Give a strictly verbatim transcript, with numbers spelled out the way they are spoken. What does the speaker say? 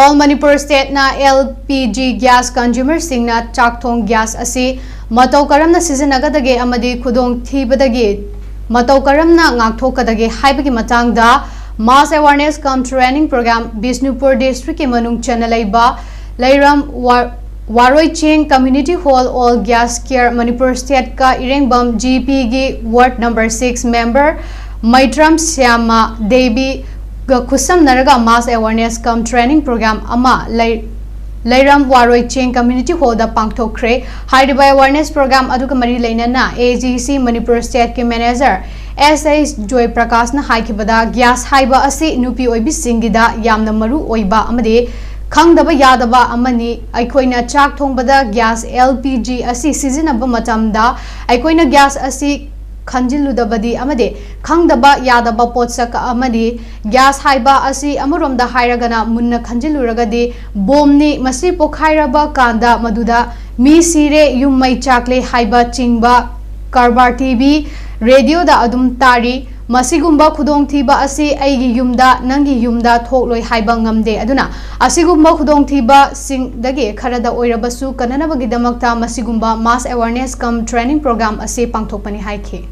All Manipur State ꯅ L P G gas consumer ꯁꯤꯡꯅ ꯆꯥꯛ ꯊꯣꯡ gas ꯑꯁꯤ ꯃꯇꯧ ꯀꯔꯝꯅ ꯁꯤꯖꯤꯟꯅꯒꯗꯒꯦ ꯑꯃꯗꯤ ꯈꯨꯗꯣꯡꯊꯤꯕꯗꯒꯤ ꯃꯇꯧ ꯀꯔꯝꯅ ꯉꯥꯛꯊꯣꯛꯀꯗꯒꯦ ꯍꯥꯏꯕꯒꯤ ꯃꯇꯥꯡꯗ mass awareness cum training program Bishnupur district ꯀꯤ ꯃꯅꯨꯡ ꯆꯟꯅ ꯂꯩꯕ ꯂꯩꯔꯝ ꯋꯥ-, ꯋꯥꯔꯣꯏꯆꯦꯡ Community Hall All Gas Care Manipur State ꯀ ꯏꯔꯦꯡꯕꯝ G P ꯒꯤ ward number six member ꯃꯩꯇ꯭ꯔꯝ ꯁ꯭ꯌꯥꯃ Devi ꯒ ꯈꯨꯠꯁꯝꯅꯔꯒ mass awareness cum training program ꯑꯃ ꯂꯩ-, ꯂꯩꯔꯝ ꯋꯥꯔꯣꯏꯆꯦꯡ Community Hall ꯗ ꯄꯥꯡꯊꯣꯛꯈ꯭ꯔꯦ꯫ ꯍꯥꯏꯔꯤꯕ awareness program ꯑꯗꯨꯒ ꯃꯔꯤ ꯂꯩꯅꯅ A G C Manipur State ꯀꯤ manager S H ꯖꯣꯏ ꯄ꯭ꯔꯀꯥꯁꯅ ꯍꯥꯏꯈꯤꯕꯗ, gas ꯍꯥꯏꯕ ꯑꯁꯤ ꯅꯨꯄꯤ ꯑꯣꯏꯕꯤꯁꯤꯡꯒꯤꯗ ꯌꯥꯝꯅ ꯃꯔꯨ ꯑꯣꯏꯕ ꯑꯃꯗꯤ ꯈꯪꯗꯕ ꯌꯥꯗꯕ ꯑꯃꯅꯤ꯫ ꯑꯩꯈꯣꯏꯅ ꯆꯥꯛ ꯊꯣꯡꯕꯗ gas L P G ꯑꯁꯤ ꯁꯤꯖꯤꯟꯅꯕ ꯃꯇꯝꯗ ꯑꯩꯈꯣꯏꯅ gas ꯑꯁꯤ ꯈꯟꯖꯤꯜꯂꯨꯗꯕꯗꯤ ꯑꯃꯗꯤ ꯈꯪꯗꯕ ꯌꯥꯗꯕ ꯄꯣꯠꯁꯛ ꯑꯃꯅꯤ꯫ Gas ꯍꯥꯏꯕ ꯑꯁꯤ ꯑꯃꯔꯣꯝꯗ ꯍꯥꯏꯔꯒꯅ ꯃꯨꯟꯅ ꯈꯟꯖꯤꯜꯂꯨꯔꯒꯗꯤ bomb ꯅꯤ꯫ ꯃꯁꯤ ꯄꯣꯈꯥꯏꯔꯕ ꯀꯥꯟꯗ ꯃꯗꯨꯗ ꯃꯤ ꯁꯤꯔꯦ, ꯌꯨꯝ ꯃꯩ ꯆꯥꯛꯂꯦ ꯍꯥꯏꯕ ꯆꯤꯡꯕ ꯀꯔꯕꯥꯔ T V, radio ꯗ ꯑꯗꯨꯝ ꯇꯥꯔꯤ꯫ ꯃꯁꯤꯒꯨꯝꯕ ꯈꯨꯗꯣꯡꯊꯤꯕ ꯑꯁꯤ ꯑꯩꯒꯤ ꯌꯨꯝꯗ, ꯅꯪꯒꯤ ꯌꯨꯝꯗ ꯊꯣꯛꯂꯣꯏ ꯍꯥꯏꯕ ꯉꯝꯗꯦ꯫ ꯑꯗꯨꯅ ꯑꯁꯤꯒꯨꯝꯕ ꯈꯨꯗꯣꯡꯊꯤꯕꯁꯤꯡꯗꯒꯤ ꯈꯔꯗ ꯑꯣꯏꯔꯕꯁꯨ ꯀꯟꯅꯅꯕꯒꯤꯗꯃꯛꯇ ꯃꯁꯤꯒꯨꯝꯕ mass awareness cum training program ꯑꯁꯤ ꯄꯥꯡꯊꯣꯛꯄꯅꯤ ꯍꯥꯏꯈꯤ꯫